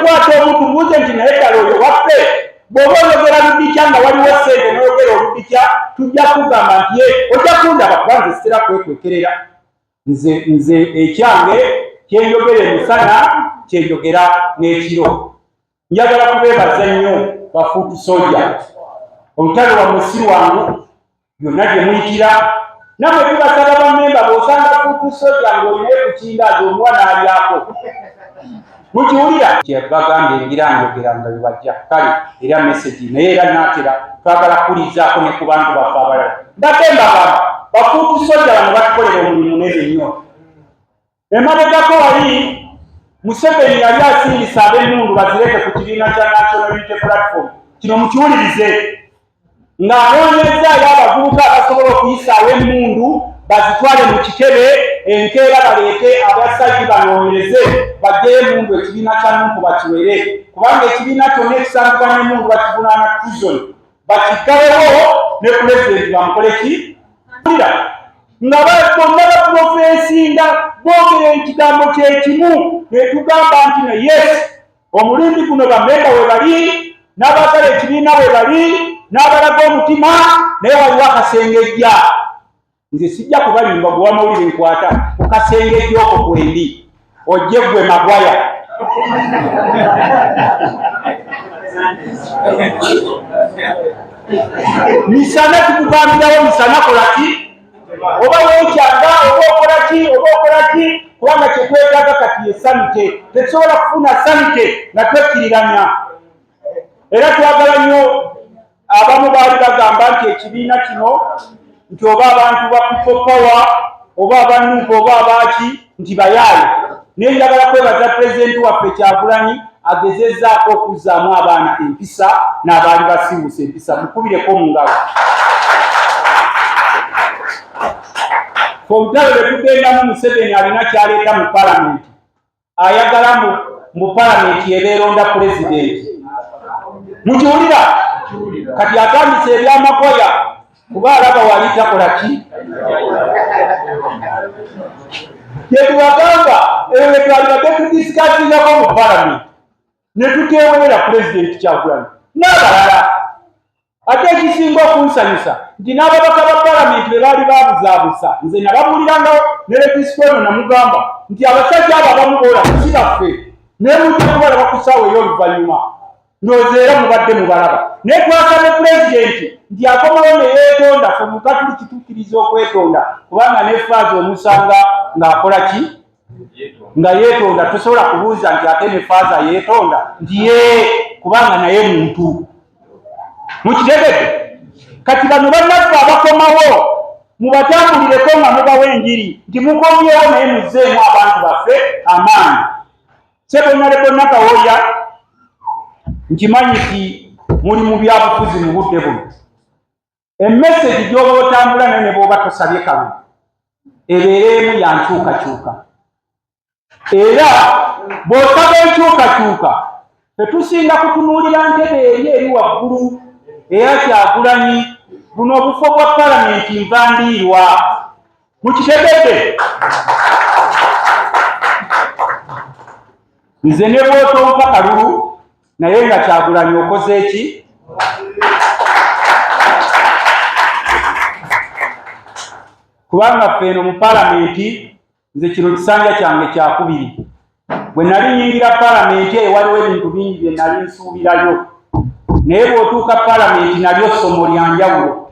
Tujja kukwata omuntu buuze nti naye ddala oyo waffe. Bw'oba oyogera ludikya nga waliwo ssente n'oyogera oludikya, tujja kugamba nti ye ojja kundaba, kuba nze sitera kwekwekerera. Nze ekyange kyenjogera emisana kyenjogera n'ekiro. Njagala kubeebaza nnyo ba foot soldier, olutalo lwammwe si lwangu, byonna gye muyitira. Nammwe tubasaba bammemba, bw'osanga foot soldier ng'olinaye ku kindaazi, omuwa n'alyako. Mukiwulira kyebagambye, engira njogera nga bebajja. Kale era message naye era naatera twagala kuwulirizaako ne ku bantu baffe abalala. Mbadde mbagamba ba foot soldier bano batukolera omulimu munene nnyo. Emabegako wali Museveni yali asindisa ab'emmundu bazireke ku kibiina kya National Unity Platform. Kino mukiwulirize, ng'anoonyezaayo abavubuka abasobola okuyisaawo emmundu bazitwale mu kitebe, enkeera baleete abasajja banoonyereze, bajjeyo emmundu, ekibiina kya NUP bakiwere, kubanga ekibiina kyonna ekisangibwa n'emmundu bakivunaana treason, bakiggalewo ne pulezidenti bamukole ki. Nga bonna baprofesinga boogera ekigambo kyekimu, netugamba nti no, yes, omulindi guno bamemba we bali, n'abaagala ekibiina we bali, n'abalaga omutima, naye waliwo akasengejja. Nze sijja kubalimba, gwe wamawulire nkwata ku kasengejja okwo kwendi, ojje gwe magwaya. Misana tukugambirawo, misana kola ki, oba weekyanga, oba okola ki, oba okola ki, kubanga kyetwetaaga kati ye sanity. Tetusobola kufuna sanity nga twekkiriranya. Era twagala nnyo, abamu baali bagamba nti ekibiina kino, nti oba abantu ba People Power oba aba NUP oba abaaki, nti bayaaye. Naye njagala kwebaza pulezidenti waffe Kyagulanyi, agezezzaako okuzzaamu abaana empisa n'abaali basiiwuuse empisa. Mukubireko mu ngalo. Olutalo lwe tugendamu, Museveni alina kyaleeta mu palamenti, ayagala mu palamenti ebeeronda pulezidenti. Mukiwulira? Kati atandise ebyamakwaya, kuba alaba wali takola ki. Kyetubagamba, ebyo bye twalibadde tudisikassingako mu palamenti ne tuteewerera pulezidenti Kyagulanyi n'abalala. Ate ekisinga okunsanyusa nti n'ababaka ba palamenti be baali babuzaabuza, nze nababuulirangawo ne legisito eno, namugamba nti abasajja abo abamu boola si baffe, naye mujja kubalaba ku ssaawa ey'oluvannyuma. Ndowooza era mubadde mubalaba. Naye twasabye pulezidenti nti akomawo ne yeetonda. Fe mukatuli kitukkiriza okwetonda, kubanga ne faaza omusanga ng'akola ki, nga yeetonda. Tosobola kubuuza nti ate ne faaza yeetonda, nti ye kubanga naye muntu. Mukitegedde? Kati bano bannaffe abakomawo, mubatambulireko nga mubawa enjiri nti mukomyewo, naye muzzeemu abantu baffe amaanyi. Sebonalebo Nakawooya, nkimanyi nti muli mu byabufuzi mu budde buno. E message gy'oba otambula nayo, ne bw'oba tosabye kalulu, ebeereemu ya nkyukakyuka. Era bw'osaba enkyukakyuka, tetusinga kutunuulira ntebe eri eri waggulu eya Kyagulanyi. Buno obufo bwa palamenti nva ndiirwa. Mukitegedde? Nze ne bw'otompa kalulu, naye nga Kyagulanyi okoze eki, kubanga ffe eno mu palamenti, nze kino kisanja kyange kyakubiri. Bwe nali nyingira palamenti eyo, waliwo ebintu bingi bye nali nsuubirayo, naye bw'otuuka palamenti nalyo ssomo lya njawulo,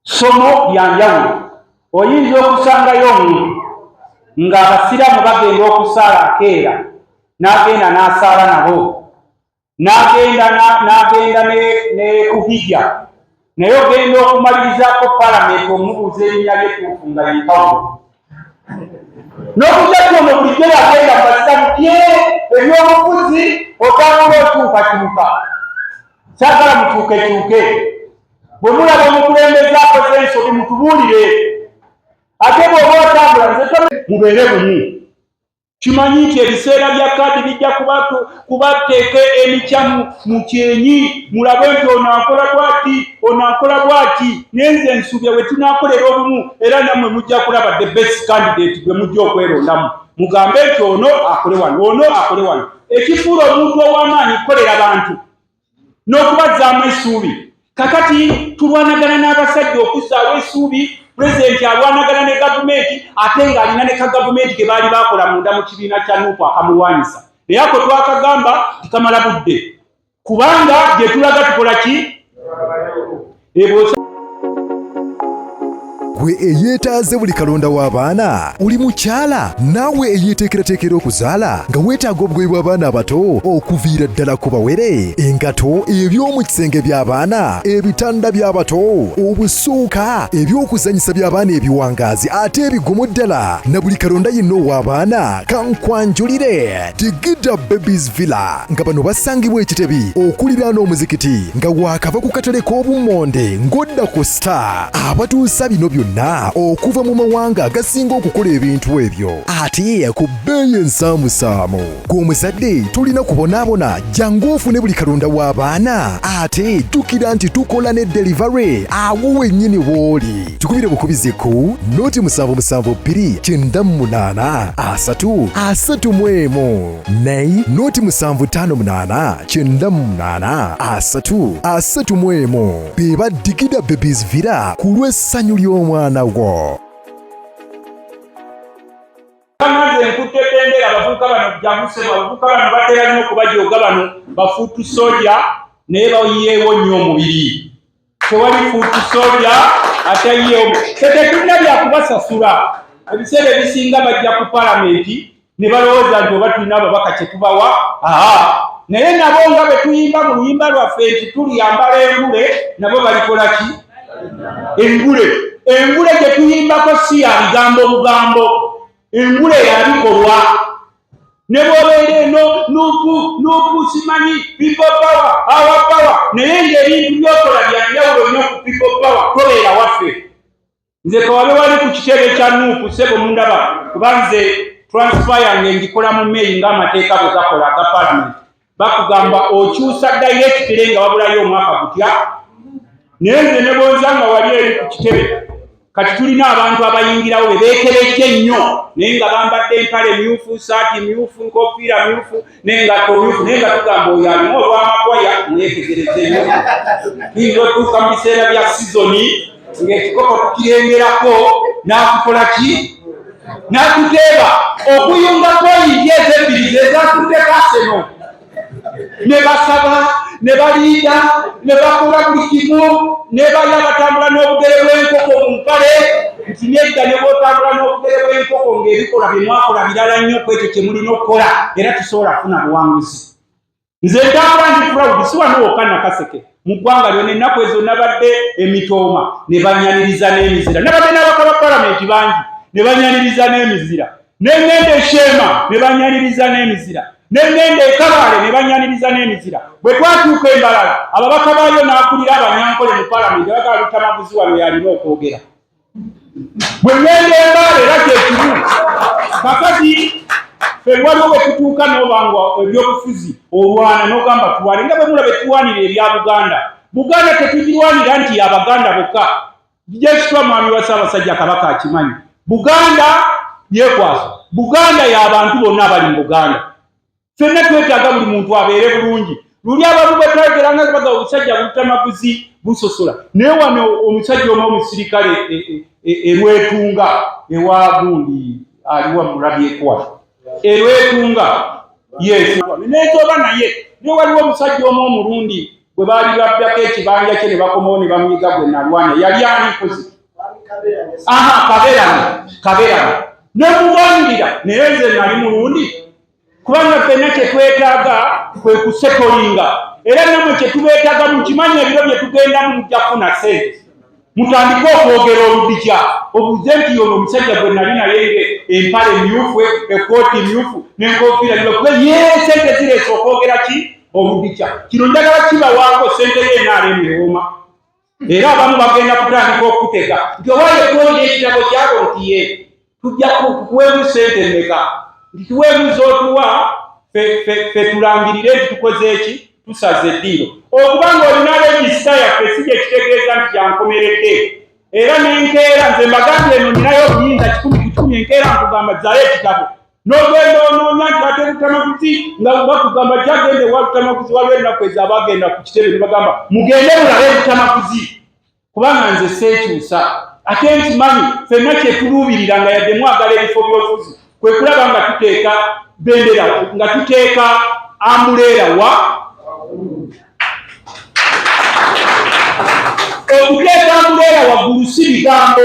ssomo lya njawulo. Oyinza okusangayo omuntu ng'abasiraamu bagenda okusaala akeera, n'agenda n'asaala nabo, n'agenda ne kuhijja, naye ogenda okumalirizaako palamenti omubuuza erinnya lyetuufu nga ye Pawulo. N'okujja kyono bulijjo yagenda mu basiraamu tye ebyobufuzi, otambula okyukakyuka. Saagala mukyukekyuke. Bwe mulaba omukulembeze akoze ensobi, mutubuulire. Ate bw'oba otambula, nze mubeere bumu. Kimanyi nti ebiseera bya kaadi bijja kubateeka emikya mu kyenyi, mulabe nti ono akola bwati, ono akola bwati. Naye nze nsuubya bwe tunaakolera obumu, era nammwe mujja kulaba the best candidate gwe mujja okwerondamu, mugambe nti ono akole wano, ono akole wano. Ekifuula omuntu ow'amaanyi kukolera bantu n'okubazzaamu essuubi. Kakati tulwanagana n'abasajja okuzzaawo essuubi. Pulezidenti alwanagana ne gavumenti, ate ng'alina ne ka gavumenti ke baali baakola munda mu kibiina kya Nuupu akamulwanyisa. Naye ako twakagamba tikamala budde, kubanga gye tulaga tukola ki? Gwe eyeetaaze buli kalonda w'abaana, oli mukyala naawe eyeeteekerateekera okuzaala nga weetaaga obugoye bw'abaana abato okuviira ddala ku bawere, engato, eby'omu kisenge by'abaana, ebitanda by'abato, obusuuka, eby'okuzannyisa by'abaana ebiwangaazi ate ebigumu ddala, na buli kalonda yenna ow'abaana, kankwanjulire Digida Babies Villa nga bano basangibwa ekitebi okuliraana omuzikiti nga waakava ku katale k'obummonde ng'odda ku Star. Abatuusa bino byonna okuva mu mawanga agasinga okukola ebintu ebyo ate ku bbeeyi ensaamusaamu. Gwe omuzadde tolina kubonaabona, jangu ofune buli kalonda w'abaana ate jjukira nti tukola ne delivery awo wennyini w'oli. Tukubire bukubizi ku noti 772 98 3 31 ne noti 758 98 3 31. Be ba Digida Babies Villa ku lw'essanyu ly'omwana wo. Nze nkutte bendera. Abavubuka bano jamuse, abavubuka bano batera nnyo okubajooga. Bano bafuutu soja, naye bayiyeewo nnyo omubiri. Tewali fuutu soja atayiyeewo. Ffe tetulina byakubasasula. Ebiseera ebisinga bajja ku palamenti ne balowooza nti oba tulina ababaka kye tubawa. Aa, naye nabo nga bwe tuyimba mu luyimba lwaffe nti tuliyambala engule, nabo balikola ki? Engule. Engule gye tuyimbako si ya bigambo bugambo, engule ya bikolwa. Ne bw'obeera eno Nuupu, Nuupu, simanyi people power, our power, naye ng'ebintu by'okola bya njawulo nnyo ku people power, tobeera waffe. Nze kawabe wali ku kitebe kya Nuupu, sebo mundaba, kuba nze transfer yange ngikola mu May ng'amateeka bwe gakola aga palamenti. Bakugamba okyusa directly nga wabulayo omwaka gutya, naye nze ne bonza nga wali eri ku kitebe. Kati tulina abantu abayingirawo be beekebejja ennyo, naye nga bambadde empale myufu, saati myufu, nkofiira myufu n'engatto myufu, naye nga tugamba oyo alimu olw'amakwaya, mwetegereze nnyo. Tuyinza otuuka mu biseera bya sizoni ng'ekikopo tukirengerako n'akukola ki? N'atuteeba okuyunga poyinti ezo ebbiri zezatutteko Aseno. Ne basaba, ne balinda, ne bakola buli kimu, ne bali abatambula n'obugere bw'enkoko mu mpale nti nedda, ne bw'otambula n'obugere bw'enkoko ng'ebikolwa bye mwakola birala nnyo ku ekyo kye mulina okukola, era tusobola kufuna buwanguzi. Nze ntambula ndi proud, si wano wokka Nakaseke, mu ggwanga lyonna. Ennaku ezo nabadde emitooma ne banyaniriza n'emizira, nabadde n'abaka ba palamenti bangi ne banyaniriza n'emizira, ne ŋŋenda Esheema ne banyaniriza n'emizira, ne ŋŋenda Ekabaale ne banyaniriza n'emizira. Bwe twatuuka embalala, ababaka baayo n'akulira Abanyankole mu palamenti abagala Lutamaguzi wano yalina okwogera. Bwe ŋŋenda Embaale era kyekimu. Kakati ffe waliwo bwe tutuuka n'obanga ebyobufuzi olwana n'ogamba tulwane, nga bwe mulaba tulwanira ebya Buganda. Buganda tetugirwanira nti Abaganda bokka. Gyekitwa mwami wa Ssaabasajja Kabaka akimanyi, Buganda yekwasa, Buganda y'abantu bonna abali mu Buganda. Ffenna twetaaga buli muntu abeere bulungi. Luli abamu bwe twayogeranga baga obusajja butamaguzi busosola, naye wano omusajja omu omusirikale erwetunga ewa gundi aliwa mulabyekuwa erwetunga, yes, nezoba naye ne waliwo omusajja omu omulundi bwe baali babbako ekibanja kye ne bakomawo ne bamuyiga gwe nalwana. Yali ani kozi? Aha, Kaberano, Kaberano, ne mulwanirira, naye nze nali mulundi, kubanga ffenna kye twetaaga kwe kusetolinga. Era nammwe kye tubeetaaga mukimanyi, ebiro bye tugendamu mujja kufuna ssente, mutandike okwogera oludikya, obuuze nti yono omusajja gwe nali naye nge empale myufu, ekooti myufu n'enkofiira nibakube ye. Sente zireese okwogera ki? Oludikya. Kino njagala kibawaako sente y'enaala ewooma, era abamu bagenda kutandika okutega nti owaayo twolina ekitabo kyabo nti ye tujja kuweemu sente mmeka, nti tuweemu z'otuwa fe tulangirire nti tukoze eki, tusaze eddiiro. Okuba nga olina register yaffe si gye kitegeeza nti kyankomeredde. Era nenkeera nze mbagambye eno ninayo obuyinza 100%. Enkeera nkugamba zaayo ekitabo. N'ogenda onoonya nti ate Lutamaguzi nga bakugamba gyagenda ewa Lutamaguzi. Waliwo ennaku ezo abagenda ku kitebe ne bagamba mugende mulabe Lutamaguzi, kubanga nze seekyusa. Ate nkimanyi ffenna kye tuluubirira nga yadde mwagala ebifo by'obufuzi kwe kulaba nga tuteeka bendera, nga tuteeka ambuleera wa okuteeka ambuleera waggulu si bigambo.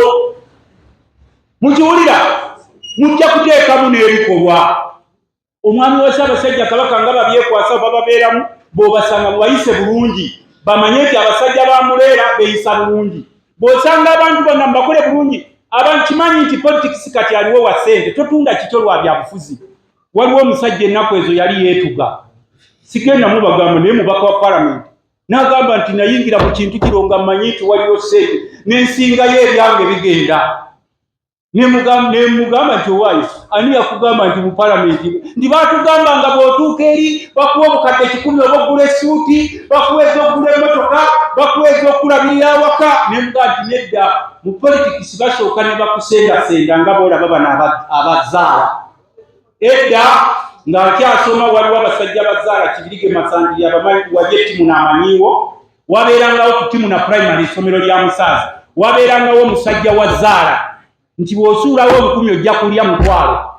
Mukiwulira? Mujja kuteekamu n'ebikolwa. Omwami wa Ssaabasajja Kabaka nga babyekwasa bababeeramu, bw'obasanga mubayise bulungi, bamanye nti abasajja ba Muleera beeyisa bulungi. Bw'osanga abantu bonna mubakole bulungi. Abankimanyi nti politics kati aliwo wa ssente, totunda kikyo lwa byabufuzi. Waliwo omusajja ennaku ezo yali yeetuga, sigenda mubagamba, naye mubaka wa palamenti, n'agamba nti nayingira mu kintu kino nga mmanyi nti waliyo ssente n'ensingayo ebyange bigenda. Nemugamba nti owaayo ani yakugamba nti mu palamenti nti baatugamba nga bw'otuuka eri bakuwa obukadde 100 oba okugula essuuti, bakuwa ez'okugula emmotoka, bakuwa ez'okulabirira awaka. Nemugamba nti nedda, mu politikisi basooka ne bakusendasenda nga boolaba bano abazaala. Edda nga nkyasoma waliwo abasajja bazaala Kibirige Masangiri, abamanyi wali ettimu n'amanyiiwo, wabeerangawo ku Timuna Primary, essomero lya Musaazi, wabeerangawo omusajja wa zaala nti bw'osuulawo 1000 ojja kulya 5,000.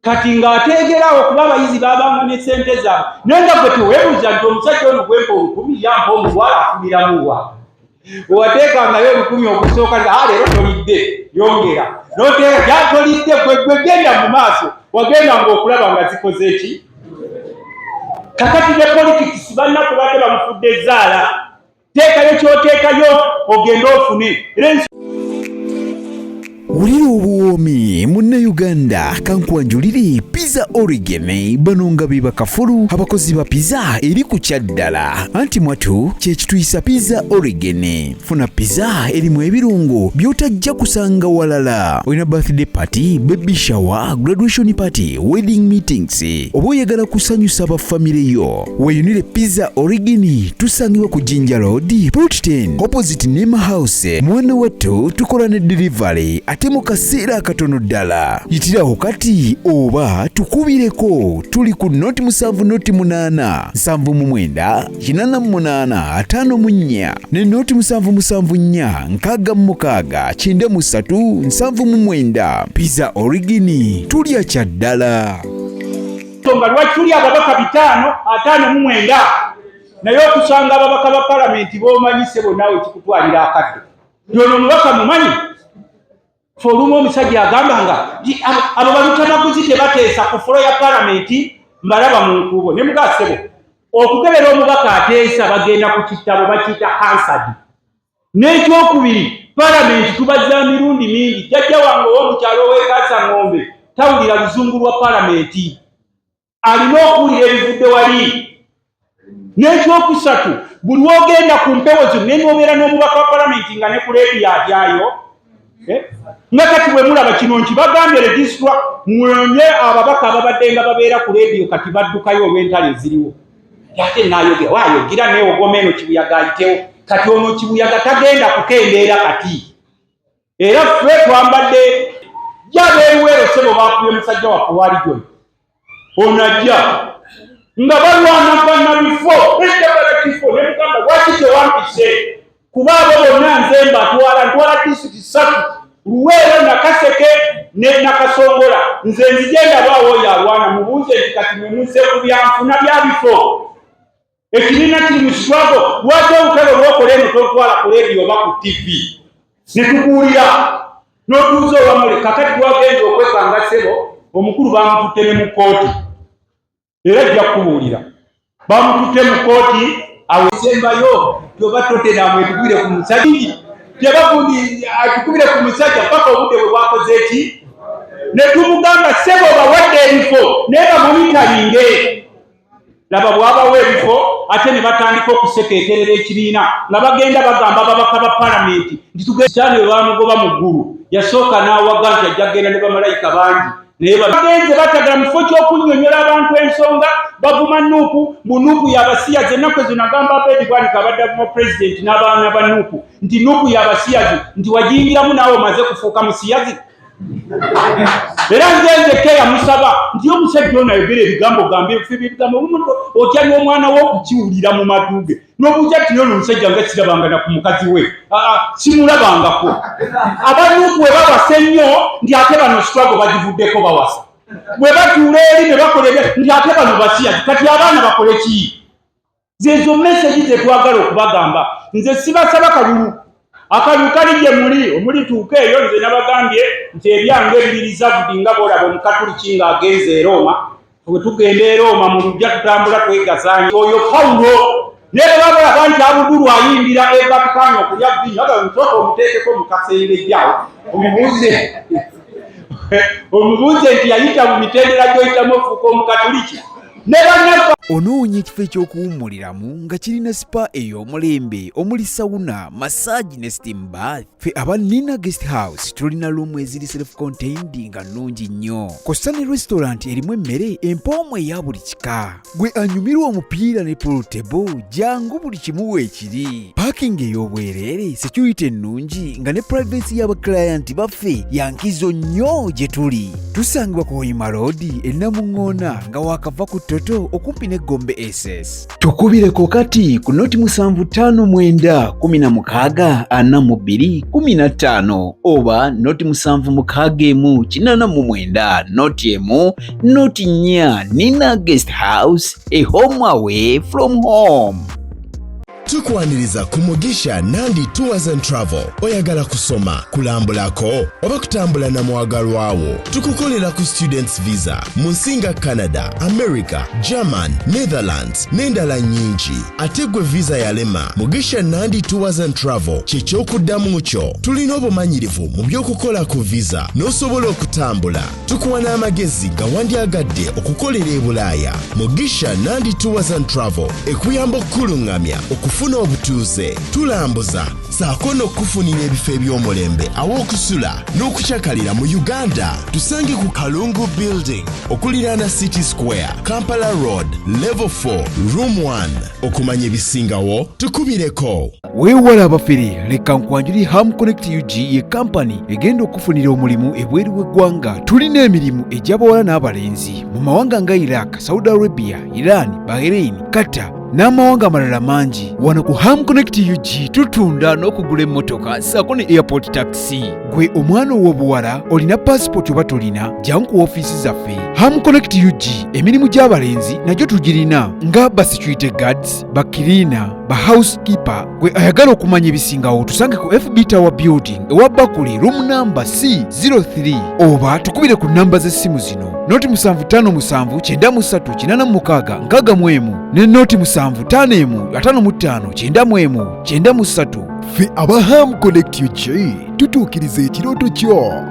Kati ng'ateegerawo kuba abayizi baabanga ne ssente zaabwe, naye nga gwe teweebuuza nti omusajja ono gwempa 1000 yampa 5,000 afuniramu wa? Wewateekangayo 1000 okusooka, a leero tolidde, yongera noteeka gyatolidde, gwe genda mu maaso, wagenda ng'okulaba nga zikoze ki. Kakati ne politics bannaffe badde bamufudde zaala, teekayo ky'oteekayo ogende ofune era Wulira obuwoomi munnayuganda, kankwanjulire Pizza Origin. Bano nga be bakafulu abakozi ba pizza eri ku kyaddala, anti mwatu kye kituyisa Pizza Origin. Funa pizza erimu ebirungo by'otajja kusanga walala. Olina birthday party, baby shower, graduation party, wedding meetings, oba oyagala kusanyusa ba famire yo, weeyunire Pizza Origin. Tusangibwa ku Jinja Road, Plot 10, opposite Nema House. Mwana wattu tukola ne delivery ate mu kaseera akatono ddala. Yitirawo kati oba tukubireko, tuli ku 0 7 0 8 79 88 54 ne 0 7 7 4 66 93 79. Pizza Origin, tulya kya ddala. Nga lwaki tuli ababaka 559, naye okusanga ababaka ba palamenti b'omanyi, ssebo, naawe kikutwalira akadde. Yono omubaka mumanyi fe. Olumu omusajja agamba nga abo balutamaguzi tebateesa ku floor ya palamenti, mbalaba mu nkuubo. Ne mugaa, ssebo, okukebera omubaka ateesa bagenda ku kitabo bakiyita Hansard. N'ekyokubiri, palamenti tubazza mirundi mingi. Jjajja wange ow'omukyalo ow'ekasa ng'ombe tawulira luzungu lwa palamenti, alina okuwulira ebivudde wali. N'ekyokusatu, buli wogenda ku mpewo zino nenobeera n'omubaka wa palamenti nga ne ku leediyo atyayo, eh? Nga kati bwe mulaba kino nkibagambye, registrar mwonye ababaka ababadde nga babeera ku leediyo kati baddukayo olw'entalo eziriwo. Ate naayogera wayogira neewogoma eno kibuyaga ayitewo. Kati ono kibuyaga tagenda kukendeera kati, era ffe twambadde jabeeruweero. Ssebo, bakubye musajja waffe wa region ono ajja nga balwana bannabifo, ejjagala kifo. Ne mugamba, lwaki tewampise? Kuba abo bonna nze mbatwala, ntwala disitulikiti ssatu, Luweero, Nakaseke ne Nakasongola. Nze nzije ndabaawo oyo alwana, mubuuze nti kati mwe muzze ku byanfuna bya bifo, ekibiina kiri mu struggle, lwaki olutalo lwokola eno tolutwala ku leediyo oba ku TV ne tukuwulira n'otuuza owamule? Kakati twagenza okwekanga, ssebo, omukulu bamututte ne mu kkooti, era ajja kukubuulira bamututte mu kkooti. Awo sembayo toba Tottenham etukubire ku musajja, tebagundi atukubire ku musajja paka obudde bwe bwakoze eki. Ne tumugamba, ssebo, bawadde ebifo naye bamonitoringe. Laba bwabawa ebifo ate ne batandika okusekeeterera ekibiina nga bagenda bagamba ababaka ba palamenti nti tugesitaani bwe bamugoba mu ggulu yasooka n'awaga nti ajja kugenda ne bamalayika bangi, naye bagenze batagala. Mu kifo ky'okunnyonnyola abantu ensonga, bavuma NUP mu NUP y'abasiyazi. Ennaku ezo nagamba Abedi Bwanika abadde avuma pulezidenti n'abaana ba NUP nti NUP y'abasiyazi, nti wagiyingiramu naawe omaze kufuuka musiyazi. Era nze nzekka yamusaba nti omusajja ono ayogera ebigambo gambe ebigambo omuntu otya n'omwana we okukiwulira mu matu ge n'obuuza nti nono omusajja nga kirabanga na ku mukazi we simulabangako. Abanuuku bwe bawasa ennyo nti ate bano struggle bagivuddeko bawasa, bwe batuula eri ne bakola nti ate bano basiyazi, kati abaana bakole ki? Zezo meseji zetwagala okubagamba. Nze sibasaba kalulu, akalulu kali gye muli omulituuka eyo. Nze nabagambye nti ebyange ebiri reserved, nga bwolaba omukatuliki ng'agenze e Roma. Bwe tugenda e Roma mu lujja tutambula twegazaanya oyo Pawulo, naye bwe babalaba nti Abudulu ayingira e Vatikani okulya viinyo, agamba nsooka omuteekeko mu kasengejjawo omubuuze nti yayita mu mitendera gy'oyitamu ofuuka omukatuliki ne bannaffe. Onoonya ekifo eky'okuwummuliramu nga kirina spa ey'omulembe omuli sauna, massage ne steam bath? Ffe aba Nina Guest House tulina luumu eziri self contained nga nnungi nnyo, kw'ossa ne restaurant erimu emmere empoomu eya buli kika. Gwe anyumirwa omupiira ne pool table, jangu buli kimu weekiri. Parking ey'obwereere, security ennungi nga ne privacy y'abaclient baffe yankizo nnyo gye tuli. Tusangibwa ku Hoima Road e Namuŋŋoona nga waakava ku Toto okumpi ne Gombe SS. Tukubireko kati ku noti 759 16 42 15 oba noti 761 89 noti 1 noti 4. Nina Guest House, a home away from home. Tukwaniriza ku Mugisha Nandi Tours and Travel. Oyagala kusoma, kulambulako oba kutambula na mwagalwawo? Tukukolera ku students visa mu nsi nga Canada, America, German, Netherlands n'endala nnyingi. Ate gwe visa yalema, Mugisha Nandi Tours and Travel kyekyokuddamu kyo. Tulina obumanyirivu mu by'okukola ku visa n'osobola okutambula. Tukuwa n'amagezi nga wandyagadde okukolera e Bulaaya. Mugisha Nandi Tours and Travel ekuyamba okukuluŋŋamya okufuna obutuuze, tulambuza saako n'okukufunira ebifo eby'omulembe aw'okusula n'okukyakalira mu Uganda. Tusange ku Kalungu Building okuliraana City Square, Kampala Road, level 4, room 1. Okumanya ebisingawo tukubireko. Weewala abafere, leka nkwanjuli Ham Connect UG, ye kampani egenda okufunira omulimu ebweru w'eggwanga. Tulina emirimu egy'abawala n'abalenzi mu mawanga nga Iraq, Saudi Arabia, Iran, Bahrain, Qatar n'amawanga amalala mangi. Wano ku Ham Connect UG tutunda n'okugula emmotoka ssaako ne airport taxi. Gwe omwana ow'obuwala olina pasipoti oba tolina, jangu ku ofiisi zaffe Ham Connect UG. Emirimu gy'abalenzi nagyo tugirina nga ba security guards, ba cleaner, ba housekeeper. Gwe ayagala okumanya ebisingawo, tusange ku FB Tower Building ewa Bakuli, room number C03, oba tukubire ku namba z'essimu zino: noti 757 93 86 61 ne noti 751 55 91 93. Ffe aba Ham Connect UG tutuukiriza ekirooto kyo.